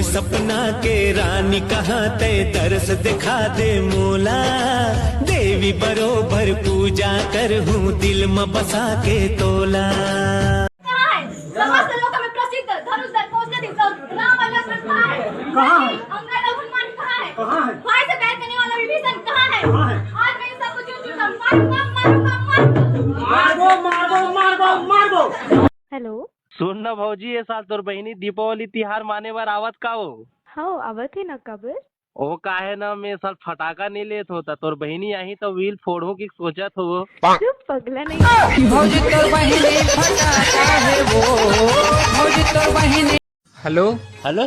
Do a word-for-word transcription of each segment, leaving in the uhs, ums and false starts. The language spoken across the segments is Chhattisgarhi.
सपना के रानी कहाँ तै दरस दिखा दे मोला। देवी बरोबर पूजा करहूँ दिल म बसा के तोला। कहाँ है? समस्त लोक में प्रसिद्ध धनुष धर भोजगति राम और लक्ष्मण कहाँ है? कहाँ है? अंगद और हनुमान कहाँ है? कहाँ है? भाई से बैर करने वाला विभीषण कहाँ है? कहाँ है? आज मैं इन सबको चूर चूर कर मारूंगा, मारूंगा, मारूंगा। मारबो, मारबो, मारबो, मारबो। हेलो। सुन न भौजी, ए साल तोर बहिनी दीपावली तिहार माने बर आवत का ओ? हव, आवत हे न, काबर? ओ काहे न, मैं ए साल फटाका नइ लेत हों, त तोर बहिनी आही त वील फोड़हूं कि सोचत हों। चुप पगला, नहीं। भौजी तोर बहिनी फटाका हे वो, भौजी तोर बहिनी। हेलो। हेलो।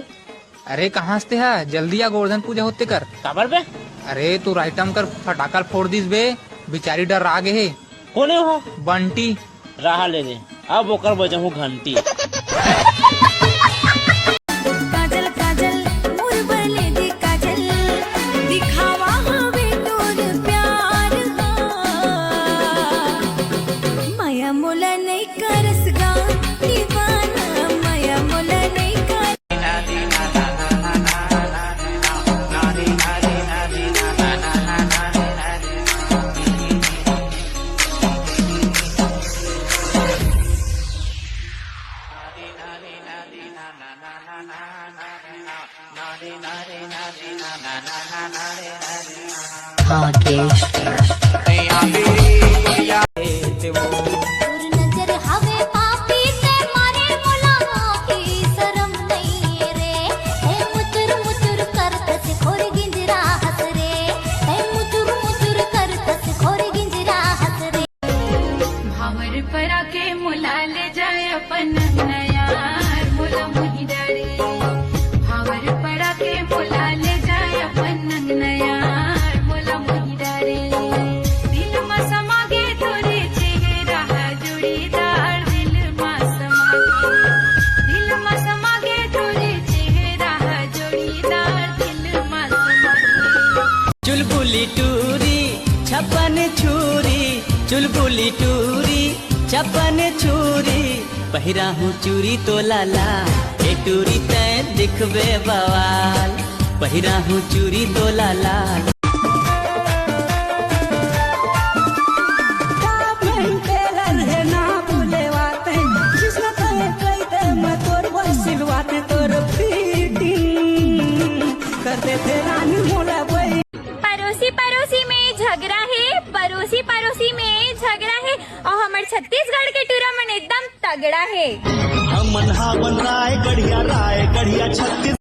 अरे कहाँ से हा? जल्दी आ, गोवर्धन पूजा होते कर। काबर बे? अरे तोर आइटम कर फटाका ल फोड़ दिस बे, बिचारी डर्रा गे हे। कोने हो? बंटी। रहा ले दे, अब ओकर बजाहूँ घंटी। काजल काजल मोर बने दे काजल, दिखावा हवे तोर प्यार हा। मया मोला नइ करस गा दीवाना, मया मोला नइ कर। भागेश। तोर नजर हवे पापी ते मारे मोला की शरम नइ रे। हे मुचुर मुचुर करथस खोर गिंजरा हस रे। हे मुचुर मुचुर करथस खोर गिंजरा हस रे। भावर परा के मोला ले जाय अपन नया मोला मोही डारे। भावर परा के मोला ले जाय अपन नया मोला मोही डारे। दिल म समा गे तोरे चेहरा हा जोड़ीदार, दिल म समा गे, दिल म समा गे तोरे चेहरा हा जोड़ीदार, दिल म समा गे। चुलबुली टूरी छपन छुरी, चुलबुली टूरी छपन छुरी, पहिरा हूँ चूरी तोला ला, ए टूरी तै दिखबे बवाल, पहिरा हूँ चूरी तोला ला। परोसी परोसी में झगड़ा हे, परोसी परोसी में झगड़ा हे। और हमर छत्तीसगढ़ के टूरा मन एकदम तगड़ा हे। हमन हावन रायगढ़िया, रायगढ़िया छत्तीस